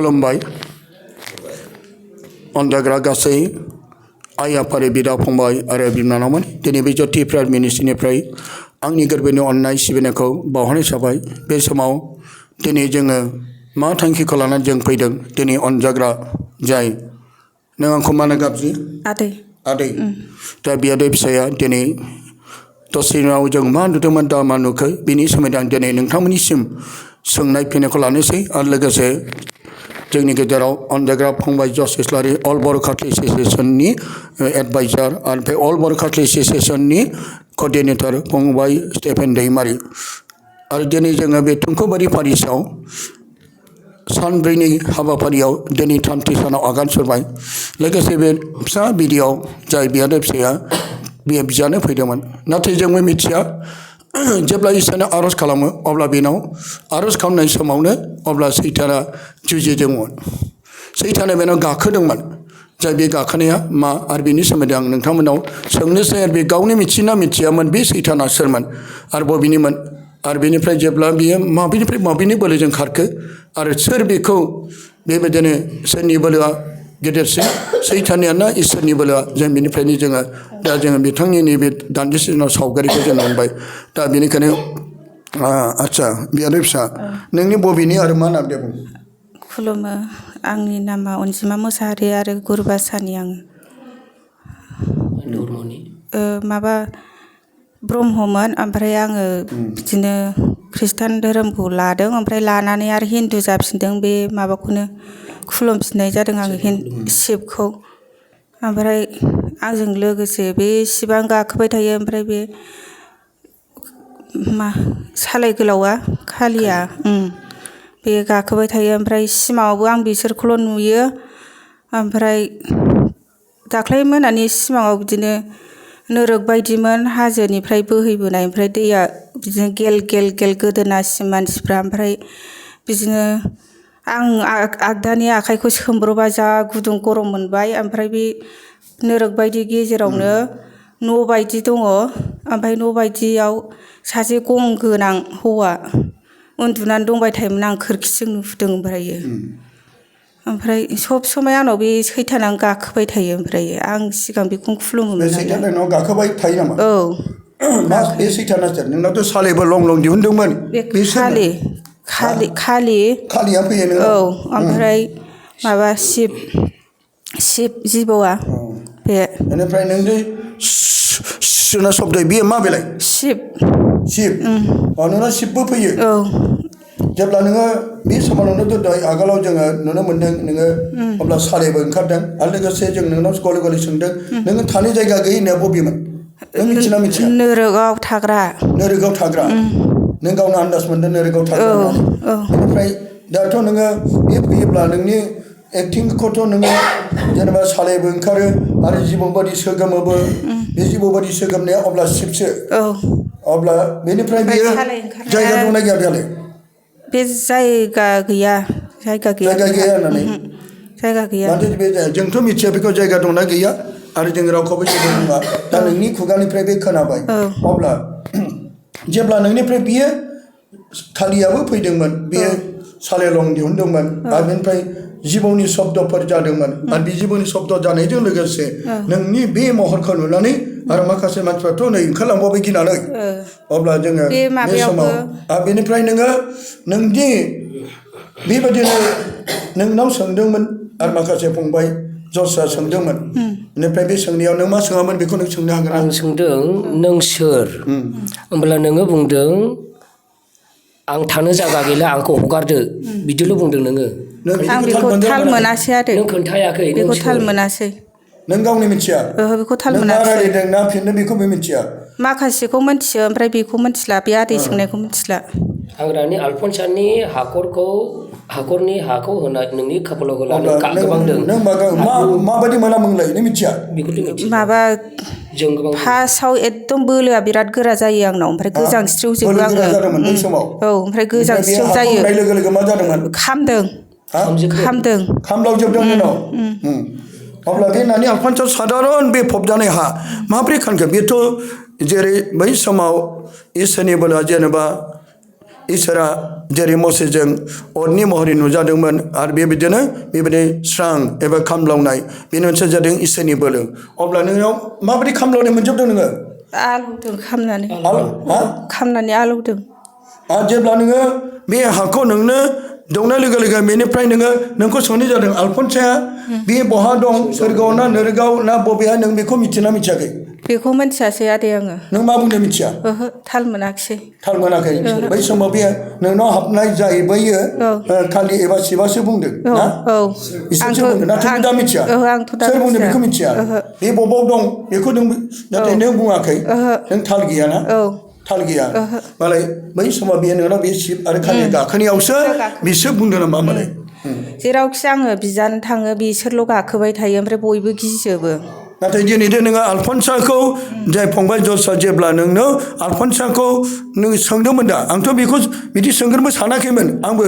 खुलुमबाय अनजाग्रा गासै आइ आफारि बिदा फंबाय आरो बिनानावमोन दिनै बे ज्योति प्राइड मिनिस्ट्रिनिफ्राय आंनि गोरबोनि अननाय सिबिनायखौ बावहरनाय जाबाय बे समाव दिनै जोङो मा थांखिखौ लानानै जों फैदों दिनै अनजाग्रा जाय नों आंखौ मानो गाबज्रि आदै दा बियादै फिसाया दिनै दसेनाव जों मा नुदोंमोन दा मा नुखो बिनि सोमोन्दै आं दिनै नोंथांमोननिसिम सोंनाय फिननायखौ लानोसै आरो लोगोसे जोंनि गेजेराव अनजाग्रा फंबाय जस इस्लारि अल बर' काथलिक एस'सिएशननि एडभाइजार आरो बे अल बर' काथलिक एस'सिएशननि कअर्डिनेटर फंबाय स्टेफेन दैमारि आरो दिनै जोङो बे थुंखुबारि पारिसआव सानब्रैनि हाबाफारियाव दिनै थामथि सानाव आगान सुरबाय लोगोसे बे फिसा बिदियाव जाय बियादै फिसाया बियो बिजानो फैदोंमोन नाथाय जोंबो मिथिया जेब्ला इसोरनो आर'ज खालामो अब्ला बेनाव आर'ज खालामनाय समावनो अब्ला सैताना जुजिदोंमोन सैताना बेनाव गाखोदोंमोन जाय बे गाखोनाया मा आरो बेनि सोमोन्दै आं नोंथांमोनाव सोंनोसै आरो बे गावनि मिथिना मिथियामोन बे सैताना सोरमोन आरो बबेनिमोन आरो बेनिफ्राय जेब्ला बियो माबेनिफ्राय माबेनि बोलोजों खारखो आरो सोर बेखौ बेबायदिनो सोरनि बोलोआ गेदेरसिन सैतानिया ना इसोरनि बोलोआ जों बेनिफ्रायनो जोङो दा जोङो बिथांनि नैबे दान्दिसे उनाव सावगारिखौ जों नुबाय दा बेनिखायनो आदसा बियादै फिसा नोंनि बबेनि आरो मा नाम दे बुं खुलुमो आंनि नामा अनजिमा मोसाहारि आरो गुरुबासानि आङो माबा ब्रह्ममोन ओमफ्राय आङो बिदिनो खृष्टान धोरोमखौ लादों ओमफ्राय लानानै आरो हिन्दु जाफिनदों बे माबाखौनो खुलुमफिननाय जादों आङो शिबखौ ओमफ्राय आंजों लोगोसे बे शिबआनो गाखोबाय थायो ओमफ्राय बे मा सालाय गोलावा कालिया बे गाखोबाय थायो ओमफ्राय सिमाङावबो आं बिसोरखौल' नुयो ओमफ्राय दाख्लै मोनानि सिमाङाव बिदिनो नोरोग बायदिमोन हाजोनिफ्राय बोहैबोनाय ओमफ्राय दैया बिदिनो गेल गेल गेल गोदोनासिम मानसिफ्रा ओमफ्राय बिदिनो आं आगदानि आखाइखौ सोमब्रबा जा गुदुं गरम मोनबाय ओमफ्राय बे नोरोग बायदि गेजेरावनो न' बायदि दङ ओमफ्राय न' बायदियाव सासे गं गोनां हौवा उन्दुनानै दंबाय थायोमोन आं खोरखिजों नुहुरदों ओमफ्राय सब समाय आंनाव बे सैतानानो गाखोबाय थायो ओमफ्राय आं सिगां बेखौनो खुलुमोमोन बे सैताना नोंनाव गाखोबाय थायो नामा औ मा बे सैताना सोर नोंनावथ' सालायबो लं लं दिहुनदोंमोन बे कालिया फैयो नोंनाव औ ओमफ्राय माबा शिब जिबौआ बे बेनिफ्राय नोंनि सोना शब्द बेयो मा बेलाय शिब नोंनाव शिबबो फैयो औ जेब्ला नोङो बे समाव नोंनो दहाय आगोलाव जोङो नुनो मोन्दों नोङो अब्ला सालायबो ओंखारदों आरो लोगोसे जों नोंनाव गले गले सोंदों नोङो थानो जायगा गैयै होननाया बबेमोन नों मिथिना मिथिया नोरोगाव थाग्रा नों गावनो आन्दाज मोन्दों नोरोगाव थाग्रा होननानै बेनिफ्राय दाथ' नोङो बे फैयोब्ला नोंनि एक्टिंखौथ' नोङो जेनेबा सालायबो ओंखारो आरो जिबौ बादि सोगोमोबो बे जिबौ बादि सोगोमनाया अब्ला शिबसो अब्ला बेनिफ्राय बेयो जायगा दंना गैया बेयालाय बे जायगा गैया होननानै जायगा गैया माथो बे जोंथ' मिथिया बेखौ जायगा दंना गैया आरो जों रावखौबो जेबो बुङा दा नोंनि खुगानिफ्राय बे खोनाबाय अब्ला जेब्ला नोंनिफ्राय बियो कालियाबो फैदोंमोन बियो सालायलं दिहुनदोंमोन आरो बेनिफ्राय जिबौनि शब्दफोर जादोंमोन आरो बे जिबौनि शब्द जानायजों लोगोसे नोंनि बे महरखौ नुनानै आरो माखासे मानसिफ्राथ' नै ओंखारलांबाबो गिनानै अब्ला जोङो बे समाव आरो बेनिफ्राय नोङो नोंदि बेबायदिनो नोंनाव सोंदोंमोन आरो माखासे फंबाय जसआ सोंदोंमोन बेनिफ्राय बे सोंनायाव नों मा सोङामोन बेखौ नों सोंनो हागोन आं सोंदों नों सोर होमब्ला नोङो बुंदों आं थानो जायगा गैला आंखौ हगारदो बिदिल' बुंदों नोङो आं बेखौ थाल मोनासै आरो नों खोन्थायाखै बेखौ थाल मोनासै नों गावनि मिथिया बेखौ थाल मोनासै मा रायलायदों ना फिननो बेखौबो मिथिया माखासेखौ मिथियो ओमफ्राय बेखौ मिथिला बे आदै सोंनायखौ मिथिला हाग्रानि आलफनसानि हाखरनि हाखौ होनाय नोंनि खाफालाव होनानै गोबांदों नों माबायदि मोनामोंलाय नों मिथिया माबा फार्स्टआव एकदम बोलोआ बिराद गोरा जायो आंनाव ओमफ्राय गोजांस्रिवजोबो आङो औ ओमफ्राय गोजांस्रिव जायो लोगो लोगो मा जादोंमोन खामलावजोबदों नोंनाव अब्ला बे नानि आलफान्साव साधारन बे फबजानाय हा माब्रै खानखो बेथ' जेरै बै समाव इसोरनि बोलोआ जेनेबा इसोरा जेरै मसेजों अरनि महरै नुजादोंमोन आरो बेबायदिनो बेबायदि स्रां एबा खामलावनाय बेनि मोनसे जादों इसोरनि बोलो अब्ला नोंनाव माबायदि खामलावनाय मोनजोबदों नोङो आलौदों खामनानै हा खामनानै आलौदों आरो जेब्ला नोङो बे हाखौ नोंनो दौनाय लोगो लोगो बेनिफ्राय नोंखौ सोंनाय जादों आलफनसाया बे बहा दं सोरगोआव ना नोरगाव ना बबेहा नों बेखौ मिथिना मिथियाखै बेखौ मिथियासै आदै आङो नों मा बुंनो मिथिया ओहो थाल मोनाखिसै थाल मोनाखै बै समाव बे नोंनाव हाबनाय जाहैबायो खालि एबा शिबासो बुंदों ना इसोरसो बुंदों नाथाय नों दा मिथिया सोर बुंदों बेखौ मिथिया बे बबाव दं बेखौ नों नाथाय नों बुङाखै नों थाल गैयाना थाल गैया मालाय बै समाव बेयो नोंनाव बे शिब आरो खालि गाखोनायावसो बिसोर बुंदों नामा मालाय जेरावखि आङो बिजानो थाङो बिसोरल' गाखोबाय थायो ओमफ्राय बयबो गिजोबो नाथाय दिनै नोङो आलफनसाखौ जाय फंबाय जसआ जेब्ला नोंनो आलफनसाखौ नों सोंदोंमोन दा आंथ' बेखौ बिदि सोंग्रोबो सानाखैमोन आंबो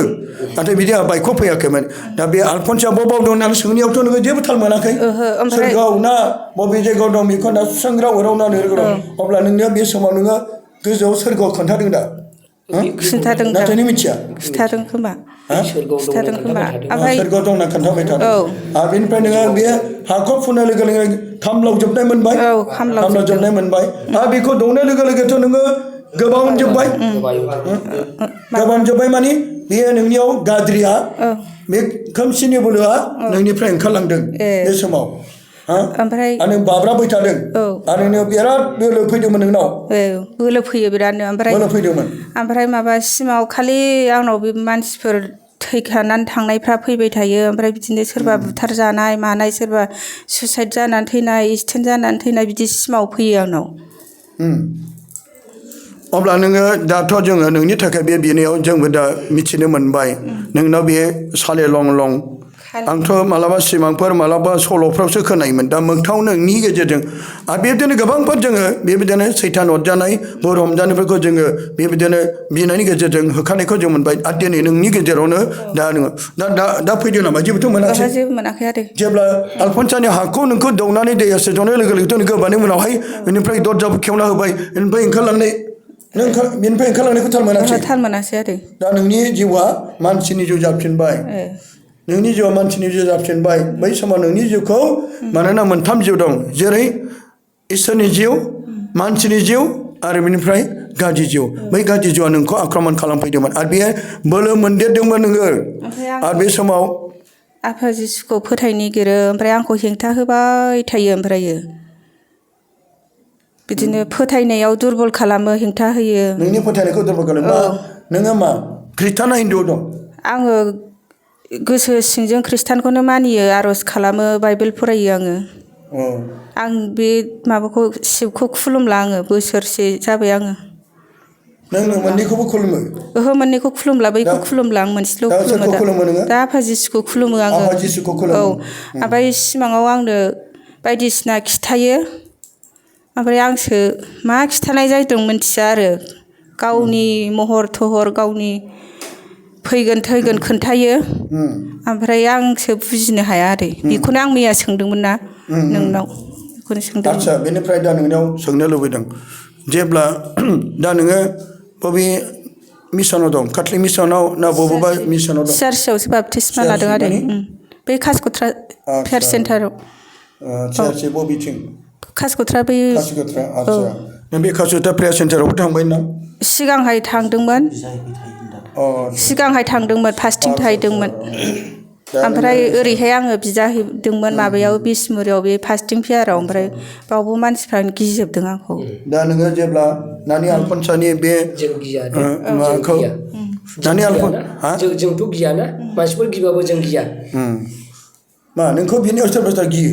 नाथाय बिदि बाइकखौ फैयाखैमोन दा बे आलफनसा बबाव दं होननानै सोंनायावथ' नोङो जेबो थाल मोनाखै सोरगोआव ना बबे जायगायाव दं बेखौ ना सुस्रांग्राव अराव ना नोरगाव अब्ला नोंनो बे समाव नोङो गोजौआव सोरगोआव खोन्थादों दा खिन्थादों नाथाय नों मिथिया खिन्थादों खोमा खिन्थादों खोमा ओमफ्राय सोरगोआव दंना खोन्थाबाय थादों आरो बेनिफ्राय नोङो बे हाखौ फुननाय लोगो लोगो खामलावजोबनाय मोनबाय खामलावजोबनाय मोनबाय आरो बेखौ दौनाय लोगो लोगोथ' नोङो गोबावजोब्बाय गोबावजोब्बाय माने बेयो नोंनियाव गाज्रिया बे खोमसिनि बोलोआ नोंनिफ्राय ओंखारलांदों बे समाव ओमफ्राय नों बाब्राबबाय थादों आरो नों बिराद बोलो फैदोंमोन नोंनाव बोलो फैयो बिरादनो बोलो फैदोंमोन ओमफ्राय माबा सिमाङाव खालि आंनाव बे मानसिफोर थैखानानै थांनायफ्रा फैबाय थायो ओमफ्राय बिदिनो सोरबा बुथार जानाय मानाय सोरबा सुइसाइड जानानै थैनाय एक्सिडेन्ट जानानै थैनाय बिदि सिमाव फैयो आंनाव अब्ला नोङो दाथ' जोङो नोंनि थाखाय बे बिनायाव जोंबो दा मिथिनो मोनबाय नोंनाव बे साले लं लं आंथ' मालाबा सिमांफोर मालाबा सल'फ्रावसो खोनायोमोन दा मोगथाव नोंनि गेजेरजों आरो बेबायदिनो गोबांफोर जोङो बेबायदिनो सैतान अरजानाय बर' हमजानायफोरखौ जोङो बेबायदिनो बिनायनि गेजेरजों होखानायखौ जों मोनबाय आरो दिनै नोंनि गेजेरावनो दा नोङो दा फैदों नामा जेबोथ' मोनाखै जेबो मोनाखै आरो जेब्ला आलफनसानि हाखौ नोंखौ दौनानै दैया सोज'नाय लोगो लोगोथ' नों गोबानि उनावहाय बेनिफ्राय दरजाबो खेवना होबाय बेनिफ्राय ओंखारलांनाय नों बेनिफ्राय ओंखारलांनायखौ थाल मोनाखै थाल मोनासै आरो दा नोंनि जिउआ मानसिनि जिउ जाफिनबाय नोंनि जिउआ मानसिनि जिउ जाफिनबाय बै समाव नोंनि जिउखौ मानोना मोनथाम जिउ दं जेरै इसोरनि जिउ मानसिनि जिउ आरो बेनिफ्राय गाज्रि जिउ बै गाज्रि जिउआ नोंखौ आक्रमन खालामफैदोंमोन आरो बेयो बोलो मोनदेरदोंमोन नोङो आरो बे समाव आफा जिसुखौ फोथायनो नागिरो ओमफ्राय आंखौ हेंथा होबाय थायो ओमफ्रायो बिदिनो फोथायनायाव दुरबल खालामो हेंथा होयो नोंनि फोथायनायखौ दुरबल खालामो नोङो मा ख्रिस्टान ना हिन्दु दं आङो गोसो सिंजों ख्रिस्टानखौनो मानियो आर'ज खालामो बाइबेल फरायो आङो आं बे माबाखौ शिबखौ खुलुमला आङो बोसोरसे जाबाय आङो नों मोननैखौबो खुलुमो ओहो मोननैखौ खुलुमला बैखौ खुलुमला आं मोनसेल' खुलुमो दा आफा जिसुखौ खुलुमो आङो ओमफ्राय सिमाङाव आंनो बायदिसिना खिथायो ओमफ्राय आंसो मा खिथानाय जादों मिथिया आरो गावनि महर थहर गावनि फैगोन थैगोन खोन्थायो ओमफ्राय आंसो बुजिनो हाया आरो बेखौनो आं मैया सोंदोंमोन ना नोंनाव बेखौनो सोंदों आदसा बेनिफ्राय दा नोंनाव सोंनो लुबैदों जेब्ला दा नोङो बबे मिसनाव दं काटलि मिसनाव ना बबेबा मिसनाव दं सिआरसियावसो बापटिस्मा लादों आरो बे कासिकत्रा फेयार सेन्टाराव सिआरसि बबेथिं कासिकत्रा बै कासिकत्रा आदसा नों बे कासिकत्रा फेयार सेन्टारावबो थांबाय ना सिगांहाय थांदोंमोन फास्टिं थाहैदोंमोन ओमफ्राय ओरैहाय आङो बिजाहैदोंमोन माबायाव बिसमुरियाव बे फास्टिं फेयाराव ओमफ्राय बावबो मानसिफ्रानो गिजोबदों आंखौ दा नोङो जेब्ला नानि आलफनसानि बे माबाखौ नानि आलफनसा जोंथ' गियाना मानसिफोर गिबाबो जों गिया मा नोंखौ बिनायाव सोरबा सोरबा गियो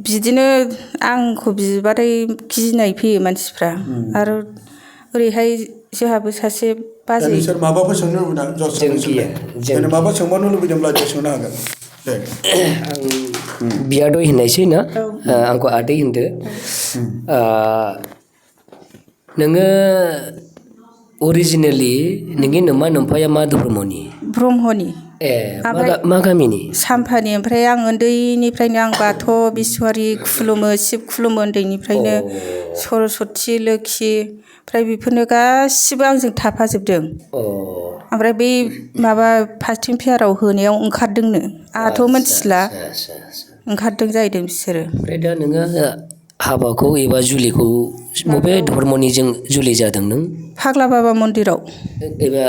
बिदिनो आंखौ बिबाथाय गिनाय फैयो मानसिफ्रा आरो ओरैहाय जोंहाबो सासे बाजै नोंसोर माबाफोर सोंनो लुबैदों माबा सोंबावनो लुबैदोंब्ला जों सोंनो हागोन दे आं बियादै होननायसै ना आंखौ आदै होनदो नोङो अरिजिनेलि नोंनि नोमा नोम्फाया मा धर्मनि ब्रह्मनि ए ओमफ्राय मा गामिनि साम्फानि ओमफ्राय आं उन्दैनिफ्रायनो आं बाथौ बिसवारि खुलुमो शिब खुलुमो उन्दैनिफ्रायनो सरस्वती लोखि ओमफ्राय बेफोरनो गासिबो आंजों थाफाजोबदों ओमफ्राय बै माबा फास्टिं फेयाराव होनायाव ओंखारदोंनो आंहाथ' मिथिला ओंखारदों जाहैदों बिसोरो। ओमफ्राय दा नोङो हाबाखौ एबा जुलिखौ बबे धर्मनिजों जुलि जादों नों? फाग्ला बाबा मन्दिराव। एबा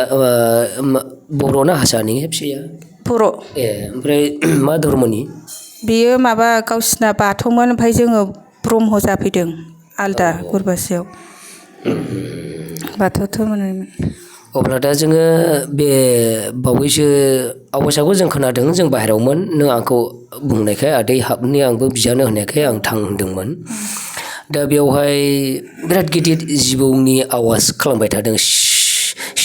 बर'ना हारसानि फिसाया? बर'। ए ओमफ्राय मा धर्मनि? बेयो माबा गावसिना बाथौमोन ओमफ्राय जोङो ब्रह्म जाफैदों आलदा गुरबासेयाव बाथौ धर्मनिमोन। अब्ला दा जोङो बे बावैसो आवगायसाखौ जों खोनादों जों बाहेरायावमोन नों आंखौ बुंनायखाय आदै हाबनि आंबो बिजानो होनायखाय आं थांदोंमोन। दा बेवहाय बिराद गिदिर जिबौनि आवाज खालामबाय थादों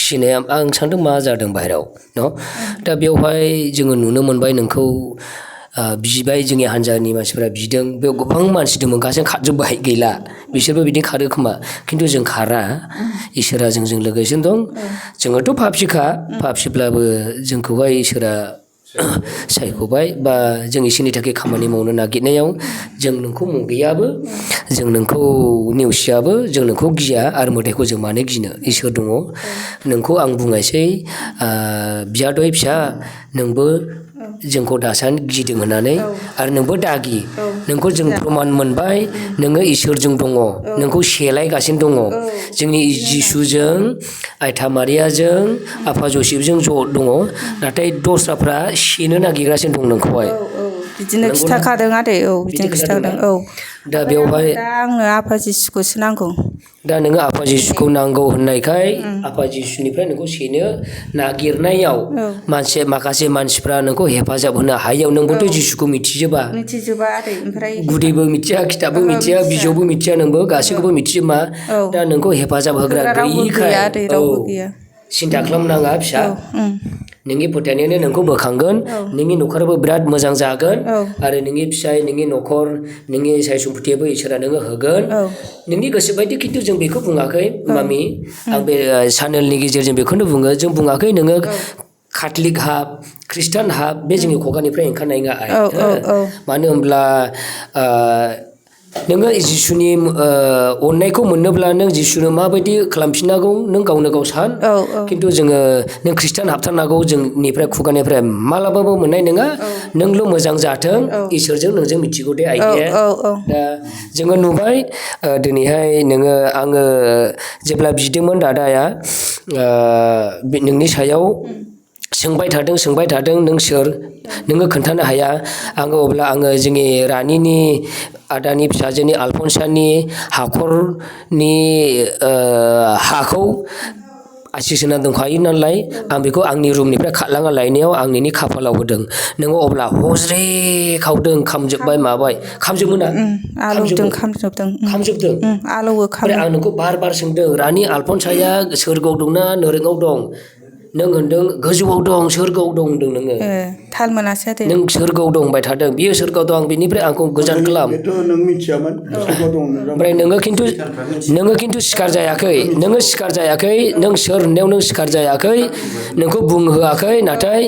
सिनाया आं सानदों मा जादों बाहेरायाव न' दा बेवहाय जोङो नुनो मोनबाय नोंखौ बिबाय जोंनि हान्जानि मानसिफ्रा बिदों बेयाव गोबां मानसि दंमोन गासैबो खारजोब्बाय गैला बिसोरबो बिदि खारो खोमा खिन्थु जों खारा इसोरा जोंजों लोगोसे दं जोङोथ' पापसिब्लाबो जोंखौहाय इसोरा सायख'बाय बा जों इसोरनि थाखाय खामानि मावनो नागिरनायाव जों नोंखौ मुगैयाबो जों नोंखौ नेवसियाबो जों नोंखौ गिया आरो मोदायखौ जों मानो गिनो इसोर दङ नोंखौ आं बुंनायसै बियादै फिसा नोंबो जोंखौ दासान गिदों होननानै आरो नोंबो दागि नोंखौ जों प्रमान मोनबाय नोङो इसोरजों दङ नोंखौ सेलायगासिनो दङ जोंनि जिसुजों आयथा मारियाजों आफा जसेफजों ज' दङ नाथाय दस्राफ्रा सेनो नागिरगासिनो दं नोंखौहाय बिदिनो खिथाखादों आदै बिदिनो खिथाखादों दा बेवहाय दा आंनो आफा जिसुखौसो नांगौ दा नोङो आफा जिसुखौ नांगौ होननायखाय आफा जिसुनिफ्राय नोंखौ सेनो नागिरनायाव माखासे मानसिफ्रा नोंखौ हेफाजाब होनो हायैयाव नोंबोथ' जिसुखौ मिथिजोबा आदै ओमफ्राय गुदिबो मिथिया खिथाबबो मिथिया बिजौबो मिथिया नोंबो गासैखौबो मिथिजोबा दा नोंखौ हेफाजाब होग्रा गैयिखाय सिन्था खालामनाङा फिसा नोंनि फोथायनायानो नोंखौ बोखांगोन नोंनि न'खराबो बिराद मोजां जागोन आरो नोंनि फिसाय नोंनि न'खर नोंनि साय सम्पथियाबो इसोरा नोङो होगोन नोंनि गोसो बायदि खिन्थु जों बेखौ बुङाखै मामि आं बे चेनेलनि गेजेरजों बेखौनो बुङो जों बुङाखै नोङो काथलिक हाब ख्रिस्टान हाब बे जोंनि खुगानिफ्राय ओंखारनाय नङा मानो होनब्ला नोङो जिसुनि अननायखौ मोननोब्ला नों जिसुनो माबायदि खालामफिननांगौ नों गावनो गाव सान खिन्थु जोङो नों ख्रिस्टान हाबथारनांगौ जोंनिफ्राय खुगानिफ्राय मालाबाबो मोननाय नङा नोंल' मोजां जाथों इसोरजों नोंजों मिथिगौ दे आइडिया दा जोङो नुबाय दिनैहाय आङो जेब्ला बिदोंमोन दादाया नोंनि सायाव सोंबाय थादों नों सोर नोङो खोन्थानो हाया अब्ला आङो जोंनि रानिनि आदानि फिसाजोनि आलफनसानि हाखरनि हाखौ आसिस होना दंखायो नालाय आं बेखौ आंनि रुमनिफ्राय खारलांना लायनायाव आं नोंनि खाफालाव होदों नोङो अब्ला हज्रे खावदों खामजोब्बाय माबाय खामजोबो ना खामजोबदों ओमफ्राय आं नोंखौ बार सोंदों रानि आलफनसाया सोरगोआव दंना नोरेगाव दं नों होनदों गोजौआव दं सोरगोआव दं होनदों नोङो थाल मोनासै नों सोरगोआव दं होनबाय थादों बियो सोरगोआव दं बेनिफ्राय आंखौ गोजान खालाम ओमफ्राय नोङो खिन्थु सिखार जायाखै नों सोर होननायाव नों सिखार जायाखै नोंखौ बुंहोआखै नाथाय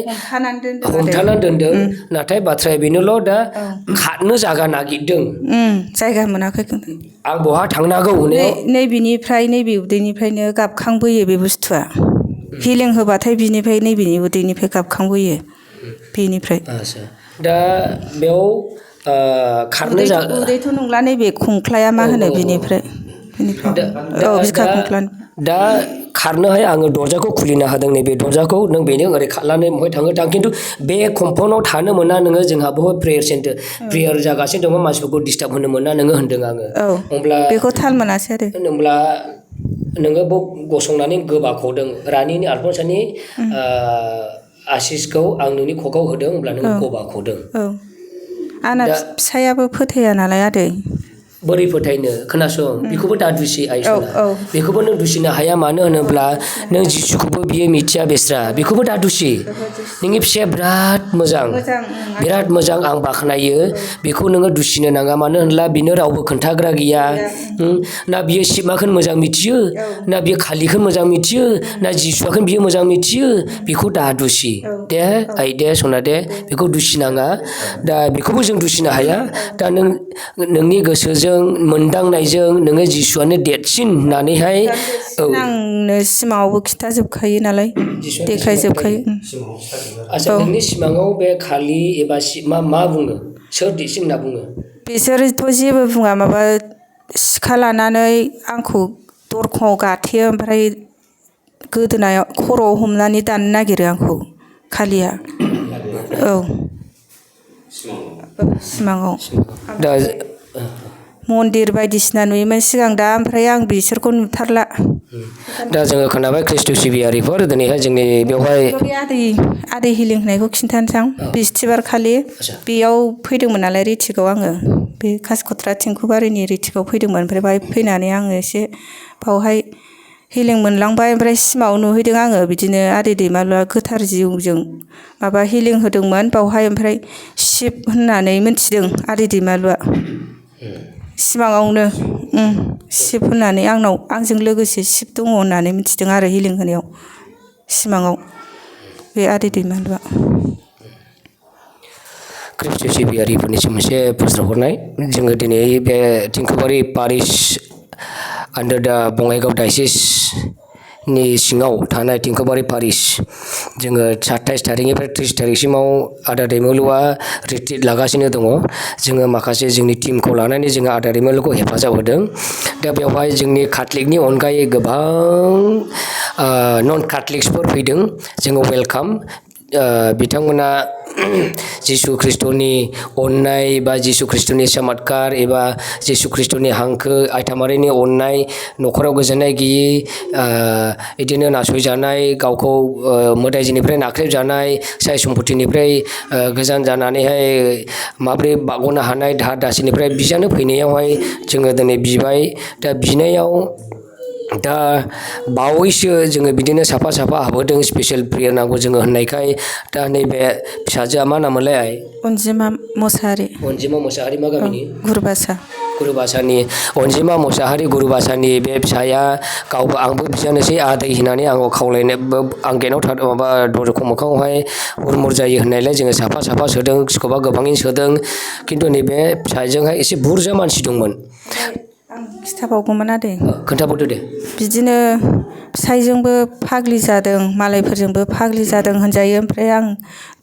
हमथानानै दोनदों नाथाय बाथ्राया बेनोल' दा खारनो जागा नागिरदों जायगा मोनाखै आं बहा थांनांगौ नैबेनिफ्राय नैबे उदैनिफ्रायनो गाबखांबोयो बे बुस्थुआ हिलिं होबाथाय बिनिफ्राय नैबेनि उदैनिफ्राय गाबखांबोयो बेनिफ्राय दा बेयाव खारनो उदैथ' नंला नैबे खंख्लाया मा होनो बिनिफ्राय बिखा खंख्ला दा खारनोहाय आङो दरजाखौ खुलिना होदों नैबे दरजाखौ नों बेनो ओरै खारनानै बहाय थाङो थां खिन्थु बे कम्पाउन्डआव थानो मोना नोङो जोंहा बहुत प्रेयार जागासिनो दङ मानसिफोरखौ डिस्टार्ब होनो मोना नोङो होनदों आङो होमब्ला बेखौ थाल मोनासै आरो होनब्ला नोङो गसंनानै गोबाख'दों रानिनि आलफनसानि आसिसखौ आं नोंनि खगाव होदों होमब्ला नों गोबाख'दों आंना फिसायाबो फोथाया नालाय आदै बोरै फोथायनो खोनासं बेखौबो दा दुसि आइ सना औ। बेखौबो नों दुसिनो हाया मानो होनोब्ला नों जिसुखौबो बियो मिथिया बेस्रा बेखौबो दा दुसि नोंनि फिसाया बिराद मोजां बिराद मोजां आं बाख्नायो बेखौ नोङो दुसिनो नाङा मानो होनब्ला बिनो रावबो खोन्थाग्रा गैया ना बियो शिबमाखौनो मोजां मिथियो ना बियो खालिखौ मोजां मिथियो ना जिसुआखौनो बियो मोजां मिथियो बेखौ दा दुसि दे आइ दे सना दे बेखौ दुसिनाङा दा बेखौबो जों दुसिनो हाया दा नों नोंनि गोसोजों मोनदांनायजों नोङो जिसुआनो देरसिन होननानैहाय औ आंनो सिमाङावबो खिथाजोबखायो नालाय देखायजोबखायो आच्छा नोंनि सिमाङाव बे खालि एबा शिबमा मा बुङो सोर देरसिन होनना बुङो बिसोरथ' जेबो बुङा माबा सिखा लानानै आंखौ दरखंआव गाथेयो ओमफ्राय गोदोनायाव खर'आव हमनानै दाननो नागिरो आंखौ खालिया औ सिमाङाव दा मन्दिर बायदिसिना नुयोमोन सिगां दा ओमफ्राय आं बिसोरखौ नुथारला दा जोङो खोनाबाय खृष्ट सिबियारिफोर दिनैहाय जोंनि बेवहाय बे आदै हिलिं होननायखौ खिन्थानोसै आं बिस्थिबार खालि बेयाव फैदोंमोन नालाय रिथिकआव आङो बे कासिकत्रा थिंखुबारिनि रिथिकआव फैदोंमोन ओमफ्राय बाहाय फैनानै आङो एसे बावहाय हिलिं मोनलांबाय ओमफ्राय सिमाङाव नुहैदों आङो बिदिनो आदै दैमालुआ गोथार जिउजों माबा हिलिं होदोंमोन बावहाय ओमफ्राय शिब होननानै मिथिदों आदै दैमालुआ सिमाङावनो शिब होननानै आंजों लोगोसे शिब दङ होननानै मिथिदों आरो हिलिं होनायाव सिमाङाव बे आदै दैमालुआ खृष्ट सिबियारिफोरनिसिम मोनसे फोस्रावहरनाय जोङो दिनै बे थिंखुबारि पारिश आन्डार दा बङाइगाव डायसिसनि सिङाव थानाय थिंखुबारि पारिश जोङो 27 थारिखनिफ्राय 30 थारिखसिमाव आदा दैमालुआ रिट्रिट लागासिनो दङ जोङो माखासे जोंनि टिमखौ लानानै जोङो आदा दैमालुखौ हेफाजाब होदों दा बेवहाय जोंनि काथलिकनि अनगायै गोबां नन काथलिक्सफोर फैदों जोङो वेलकाम बिथांमोना जिसु खृष्टनि अननाय बा जिसु खृष्टनि चमत्कार एबा जिसु खृष्टनि हांखो आयथामारिनि अननाय न'खराव गोजोननाय गैयि बिदिनो नासयजानाय गावखौ मोदायजोनिफ्राय नाख्रेबजानाय साय सम्पतिनिफ्राय गोजान जानानैहाय माबोरै बारग'नो हानाय दाहार दासिनिफ्राय बिजानो फैनायावहाय जोङो दिनै बिबाय दा बिनायाव दा बावैसो जोङो बिदिनो साफा हाबोदों स्पेसियेल प्रेयार नांगौ जोङो होननायखाय दा नैबे फिसाजोआ मा नाममोनलाय आइ अनजिमा मोसाहारि मा गामिनि गुरुबासानि अनजिमा मुसाहारि गुरुबासानि बे फिसाया गावबो आंबो बिजानोसै आदै होननानै आंखौ खावलायनो आं गेटआव माबा दरखं मोखाङावहाय हुरमुर जायो होननायलाय जोङो साफा सोदों सोरखौबा गोबाङैनो सोदों खिन्थु नैबे फिसाजोंहाय एसे बुरजा मानसि दंमोन आं खिथाबावगौमोन आदै खोन्थाबावदो दे बिदिनो फिसाइजोंबो फाग्लि जादों मालायफोरजोंबो फाग्लि जादों होनजायो ओमफ्राय आं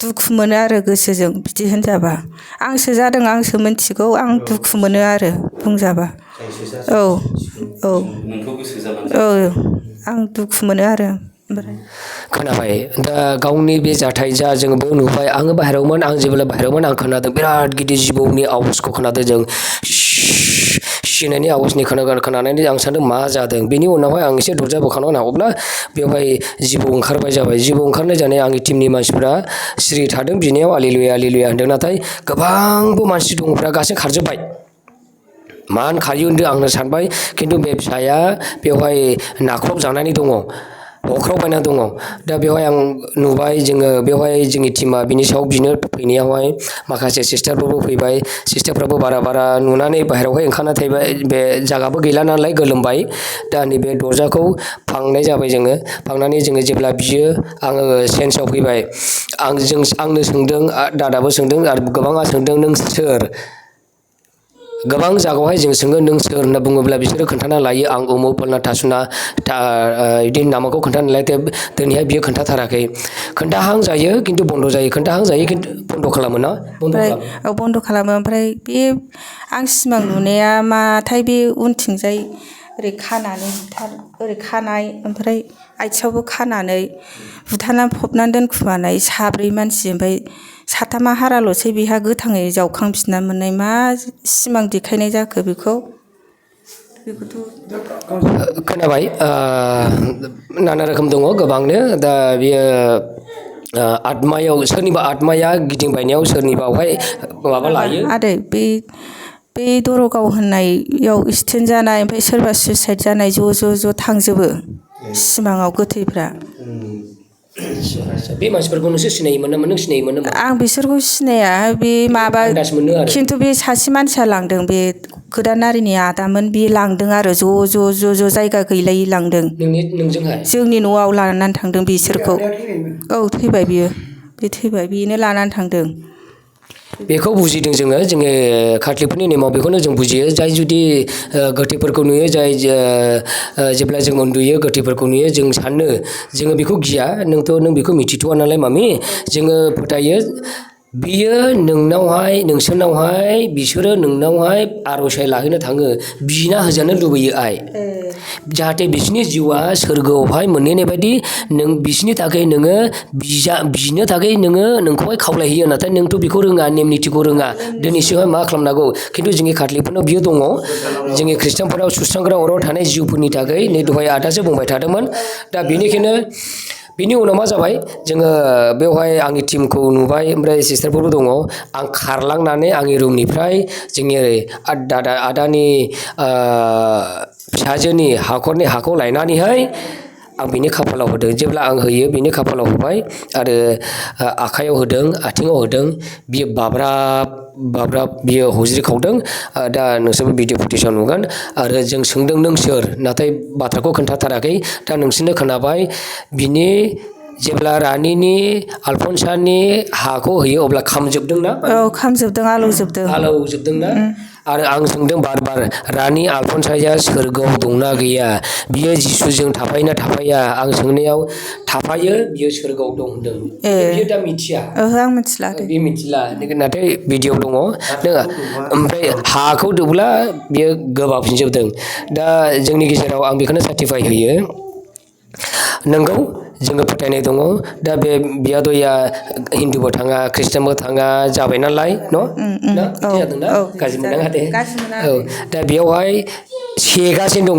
दुखु मोनो आरो गोसोजों बिदि होनजाबा आंसो जादों आंसो मिथिगौ आं दुखु मोनो आरो बुंजाबा औ आं दुखु मोनो आरो खोनाबाय दा गावनि बे जाथाय जा जोङो बेयाव नुबाय आङो बाहेरायावमोन आं जेब्ला बाहेरायावमोन आं खोनादों बिराद गिदिर जिबौनि आवाजखौ खोनादों जों होननायनि आवाजनि खोनानानै आं सानदों मा जादों बेनि उनावहाय आं एसे दरजा बोखांनानै नाहरब्ला बेवहाय जिबौ ओंखारबाय जाबाय जिबौ ओंखारनाय जानाय आंनि टिमनि मानसिफ्रा सिरि थादों बिनायाव आलिलुया होनदों नाथाय गोबांबो मानसि दङफ्रा गासै खारजोब्बाय मानो खायो होनदों आंनो सानबाय खिन्थु बे फिसाया बेवहाय नाख्रबजानानै दङ हख्रावबायना दङ दा बेवहाय आं नुबाय जोङो बेवहाय जोंनि टिमा बिनि सायाव बिनो फैनायावहाय माखासे सिस्टारफोरबो फैबाय सिस्टारफ्राबो बारा नुनानै बाहेरायावहाय ओंखारना थाबाय बे जागाबो गैला नालाय गोलोमबाय दा नैबे दरजाखौ फांनाय जाबाय जोङो फांनानै जोङो जेब्ला बियो आङो सेन्सआव फैबाय आंनो सोंदों दादाबो सोंदों आरो गोबाङा सोंदों नों सोर गोबां जागायावहाय जों सोङो नों सोर होनना बुङोब्ला बिसोरो खोन्थाना लायो आं उमुक फलना थासुना बिदि नामखौ खोन्थानालाय दिनैहाय बियो खोन्थाथाराखै खोन्थाहां जायो खिन्थु बन्द' जायो खोन्थाहां जायो खिन्थु बन्द' खालामो ना बन्द' खालामो ओमफ्राय बे आं सिमां नुनाया माथाय बे उनथिंजाय ओरै खानानै ओरै खानाय ओमफ्राय आथिङावबो खानानै बुथारनानै फबनानै दोनखुमानाय साब्रै मानसि ओमफ्राय साथामा हाराल'सै बेहा गोथाङै जावखांफिनना मोननाय मा सिमां देखायनाय जाखो बेखौथ' खोनाबाय नाना रोखोम दङ गोबांनो दा बियो आत्मायाव सोरनिबा आत्माया गिदिंबायनायाव सोरनिबावहाय माबा लायो आदै बे बे दरगाव होननायाव एक्सिडेन्ट जानाय ओमफ्राय सोरबा सुइसाइड जानाय ज' थांजोबो सिमाङाव गोथैफ्रा। बे मानसिफोरखौ नोंसोर सिनायोमोन नामा नों सिनायोमोन नामा? आं बिसोरखौ सिनाया बे माबा आन्दाज मोनो आरो खिन्थु बे सासे मानसिया लांदों बे गोदानारिनि आदामोन बे लांदों आरो ज' जायगा गैलायै लांदों। नोंजोंहाय जोंनि न'आव लानानै थांदों बिसोरखौ। औ थैबाय बियो, बे थैबाय बेनो लानानै थांदों। बेखौ बुजिदों जोङो काथलिकफोरनि नेमाव बेखौनो जों बुजियो जाय जुदि गोथैफोरखौ नुयो जाय जेब्ला जों उन्दुयो गोथैफोरखौ नुयो जों सानो जोङो बेखौ गिया नों बेखौ मिथिथ'वा नालाय मामि जोङो फोथायो बियो नोंनावहाय नोंसोरनावहाय बिसोरो नोंनावहाय आर'जलाइ लाहैनो थाङो बिना होजानो लुबैयो आइ जाहाथे बिसोरनि जिउआ सोरगोआवहाय मोनहैनाय बायदि नों बिसोरनि थाखाय नोङो बिनो थाखाय नोङो नोंखौहाय खावलायहैयो नाथाय नोंथ' बेखौ रोङा नेम निथिखौ रोङा दिनैसिमहाय मा खालामनांगौ खिन्थु जोंनि काथलिकफोरनाव बियो दङ जोंनि खृष्टानफोराव सुस्रांग्रा अराव थानाय जिउफोरनि थाखाय नै दहाय आदासो बुंबाय थादोंमोन दा बेनिखायनो बिनि उनाव मा जाबाय जोङो बेवहाय आंनि टिमखौ नुबाय ओमफ्राय सिस्टारफोरबो दङ आं खारलांनानै आंनि रुमनिफ्राय जोंनि आदानि फिसाजोनि हाखरनि हाखौ लायनानैहाय आं बिनि खाफालाव होदों जेब्ला आं होयो बिनि खाफालाव होबाय आरो आखाइयाव होदों आथिङाव होदों बियो बाब्राब बियो हुज्रिखावदों दा नोंसोरबो भिडिअ फुटेजाव नुगोन आरो जों सोंदों नों सोर नाथाय बाथ्राखौ खोन्थाथाराखै दा नोंसोरनो खोनाबाय बिनि जेब्ला रानिनि आलफनसानि हाखौ होयो अब्ला खामजोबदोंना? औ खामजोबदों आलौजोबदोंना आरो आं सोंदों बार रानि आलफनसाया सोरगोआव दंना गैया बियो जिसुजों थाफायोना थाफाया आं सोंनायाव थाफायो बियो सोरगोआव दं होनदों बियो दा मिथिया ओहो आं मिथिला बे मिथिला नाथाय भिडिअ दङ ओमफ्राय हाखौ दोब्ला बियो गोबाफिनजोबदों दा जोंनि गेजेराव आं बेखौनो सार्टिफाइ होयो नंगौ जोङो फोथायनाय दङ दा बे बियादैया हिन्दुबो थाङा ख्रिस्टानबो थाङा जाबाय नालाय न' जादोंना गाज्रि मोननाङा दे औ दा बेयावहाय सेगासिनो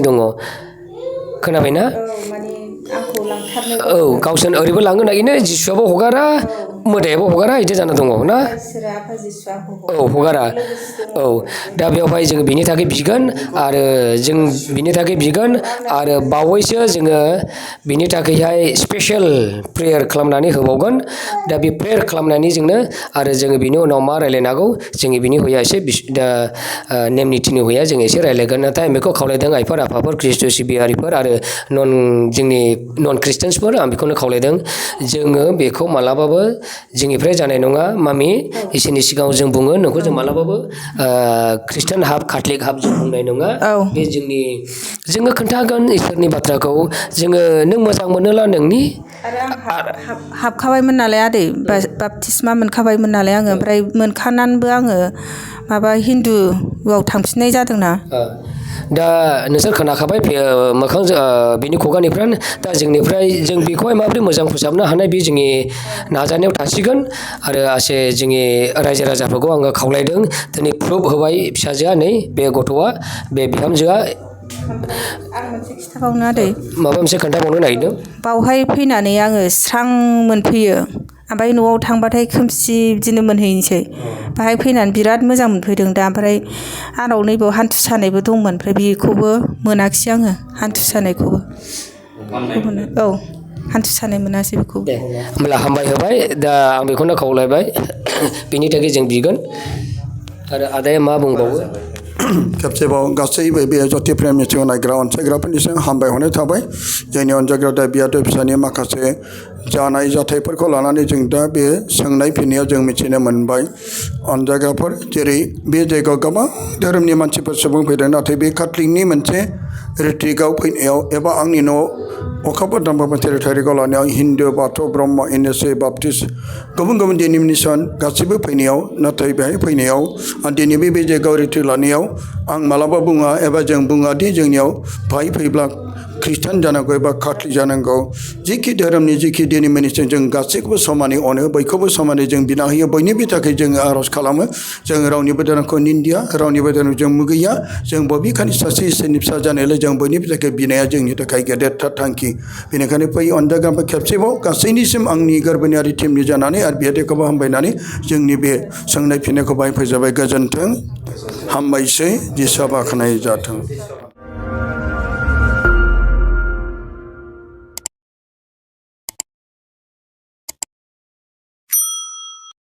दङ खोनाबायना औ गावसोर ओरैबो लांनो नागिरो जिसुआबो हगारा मोदायाबो हगारा बिदि जाना दङ ना औ हगारा औ दा बेवहाय जोङो बिनि थाखाय बिगोन आरो जों बिनि थाखाय बिगोन आरो बावैसो जोङो बिनि थाखायहाय स्पेसियेल प्रेयार खालामनानै होबावगोन दा बे प्रेयार खालामनानै जोंनो आरो जोङो बिनि उनाव मा रायलायनो हागौ जोंनि बिनि हया एसे दा नेम निथिनि हया जों एसे रायलायगोन नाथाय आं बेखौ खावलायदों आइफोर आफाफोर ख्रिस्ट' सिबियारिफोर आरो जोंनि नन ख्रिस्टियानसफोर आं बेखौनो खावलायदों जोङो बेखौ मालाबाबो जोंनिफ्राय जानाय नङा मामि इसोरनि सिगाङाव जों बुङो नोंखौ जों मालाबाबो ख्रिस्टान हाब काथलिक हाब जों बुंनाय नङा बे जोङो खोन्थागोन इसोरनि बाथ्राखौ जोङो नों मोजां मोनोला नोंनि हाबखाबायमोन नालाय आदै बापटिस्मा मोनखाबायमोन नालाय आङो ओमफ्राय मोनखानानैबो आङो माबा हिन्दुआव थांफिननाय जादोंना दा नोंसोर खोनाखाबाय मोखां बिनि खुगानिफ्राय दा जोंनिफ्राय जों बेखौहाय माबोरै मोजां फोसाबनो हानाय बे जोंनि नाजानायाव थासिगोन आरो जोंनि रायजो राजाफोरखौ आङो खावलायदों दिनै प्रुफ होबाय फिसाजोआ नै बे गथ'आ बे बिहामजोआ आं मोनसे खिथाबावनो आदै माबा मोनसे खोन्थाबावनो नागिरदों बावहाय फैनानै आङो स्रां मोनफैयो ओमफ्राय न'आव थांबाथाय खोमसि बिदिनो मोनहैनोसै बाहाय फैनानै बिराद मोजां मोनफैदों दा ओमफ्राय आंनाव नैबाव हान्थु सानायबो दंमोन ओमफ्राय बेखौबो मोनाखिसै आङो हान्थु सानायखौबो औ हान्थु सानाय मोनासै बेखौ दे होमब्ला हामबाय होबाय दा आं बेखौनो खावलायबाय बिनि थाखाय जों बिगोन आरो आदाया मा बुंबावो खेबसेबाव गासैबो बे जति प्रेम मिथिं नायग्रा अनसायग्राफोरनिसिम हामबाय हरनाय थाबाय जोंनि अनजाग्रा दा बियादै फिसानि माखासे जानाय जाथायफोरखौ लानानै जों दा बे सोंनाय फिननायाव जों मिथिनो मोनबाय अनजाग्राफोर जेरै बे जायगायाव गोबां धोरोमनि मानसिफोर सुबुं फैदों नाथाय बे काथलिकनि मोनसे रिट्रिकआव फैनायाव एबा आंनि न'आव अखाफोर दामबाबो टेरिटरियाव लानायाव हिन्दु बाथौ ब्रह्म एनएसए बाप्टिस्ट गुबुन गुबुन डिनोमिनेसन गासैबो फैनायाव नाथाय बेहाय फैनायाव आं दिनैबो बे जायगायाव रिट्रिक लानायाव आं मालाबा बुङा एबा जों बुङादि जोंनियाव बाहाय फैब्ला खृष्टान जानांगौ एबा काथलिक जानांगौ जिखि धोरोमनि जिखि डिनोमिनेसन जों गासैखौबो समानै अनो बयखौबो समानै जों बिना होयो बयनिबो थाखाय जोङो आर'ज खालामो जों रावनिबो धोरोमखौ निन्दिया रावनिबो धोरोम जों मुगैया जों बबेखानि सासे इसोरनि फिसा जानायलाय जों बयनिबो थाखाय बिनाया जोंनि थाखाय गेदेरथार थांखि बेनिखायनो फै अनजागाबो खेबसेबाव गासैनिसिम आंनि गोरबोनियारि टिमनि जानानै आरो बिहादैखौबो हामबायनानै जोंनि बे सोंनाय फिननायखौ बाहाय फोजोबबाय गोजोन्थों हामबायसै जिसुआ बाख्नाय जाथों